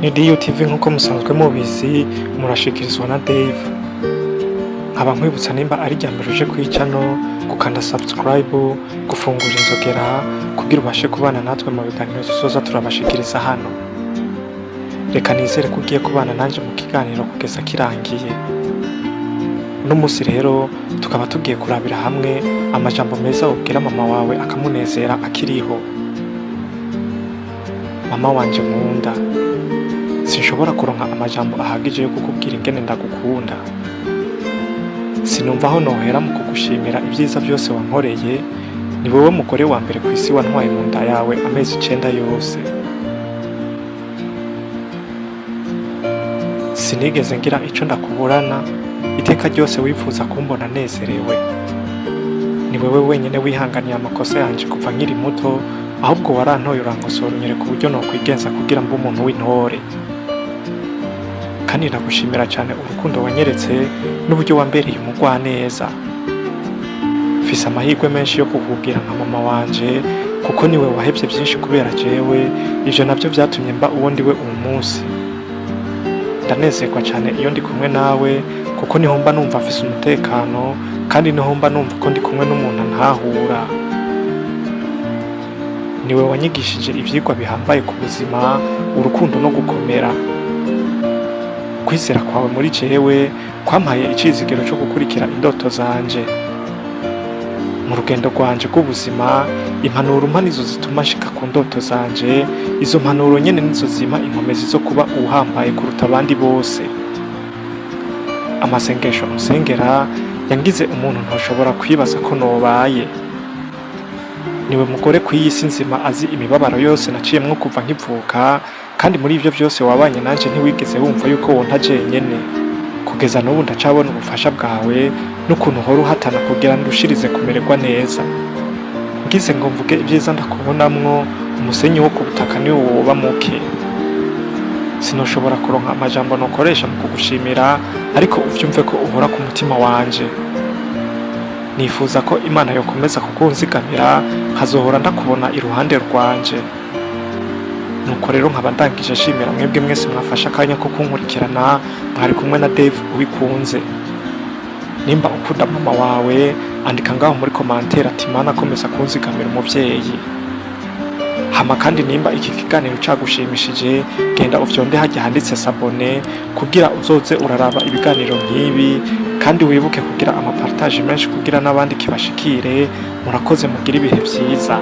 Ni DUTV nk'uko musanzwe mubizi, murashikirizwa na Dave. Nkaba nkwibutsa, nimba ari irya mbere uje kw'icano, gukanda subscribe, gufungura inzogera kugira ubashe kubana natwe mu biganiro tuzoza turabashikiriza hano. Reka nizere ko ugiye kubana nanje mu kiganiro kugeza kirangiye. Uno munsi rero tukaba tugiye kurabira hamwe amajambo meza ubwira mama wawe akamunezera akiriho. Mama wanje nkunda, sinshobora kuronka amajambo ahagije yo kukubwira ingene ndagukunda. Sinumva aho nohera mu kugushimira ibyiza byose wankoreye. Ni wowe mugore wa mbere ku isi wantwaye mu nda yawe amezi 9 yose. Sinigeze ngira ico ndakuburana, iteka ryose wifuza kumbona nezerewe. Ni wewe wenyene wihanganiye amakosa yanje kuva nkiri muto, ahubwo warantoye urankosora, unyereka uburyo nokwigenza kugira mbe umuntu w'intore. Kandi ndagushimira cyane urukundo wanyeretse n'uburyo wambereye umugwaneza. Mfise amahirwe menshi yo kukubwira nka mama wanje, kuko niwe wahevye byinshi kubera jewe. Ivyo navyo vyatumye mba uwo ndiwe uwu munsi. Ndanezerwa cyane iyo ndi kumwe nawe, kuko niho mba numva mfise umutekano, kandi niho mba numva ko ndi kumwe n'umuntu antahura. Niwe wanyigishije ivyigwa bihambaye ku buzima, urukundo no gukomera. Kwizera kwawe muri jewe kwampaye icizigiro cyo gukurikira indoto zanje mu rugendo rwanje rw'ubuzima. Impanuro umpa nizo zituma nshika ku ndoto zanje. Izo mpanuro nyene nizo zimpa inkomezi zo kuba uwuhambaye kuruta abandi bose. Amasengesho unsengera yangize umuntu ntoshobora kwibaza ko nobaye. Niwe mugore ku iyi si nzima azi imibabaro yose naciyemwo kuva nkivuka, kandi muri ivyo vyose wabanye nanje, ntiwigeze wumva yuko wonta jenyene. Kugeza n'ubu ndacabona ubufasha bwawe n'ukuntu uhora uhatana kugira ndushirize kumererwa neza. Ngize ngo mvuge ibyiza ndakubonamwo, umusenyi wo ku butaka niwo woba muke. Sinoshobora kuronka amajambo nokoresha mu kugushimira, ariko uvyumve ko uhora ku mutima wanje. Nifuza ko Imana yokomeza kukunzigamira, nkazohora ndakubona iruhande rwanje. Nuko rero nkaba ndangije nshimira mwebwe mwese mwafashe akanya ko kunkurikirana. Mwari kumwe na Dave Uwikunze. Nimba ukunda mama wawe, andika ngaho muri commentaire ati: "Mana, komeza kunzigamira umuvyeyi." Hama kandi nimba iki kiganiro cagushimishije, genda ufyonde hajya handitse s'abonner kugira uzoze uraraba ibiganiro nk'ibi, kandi wibuke kugira ama partage menshi kugira n'abandi kibashikire. Murakoze, mugire ibihe vyiza.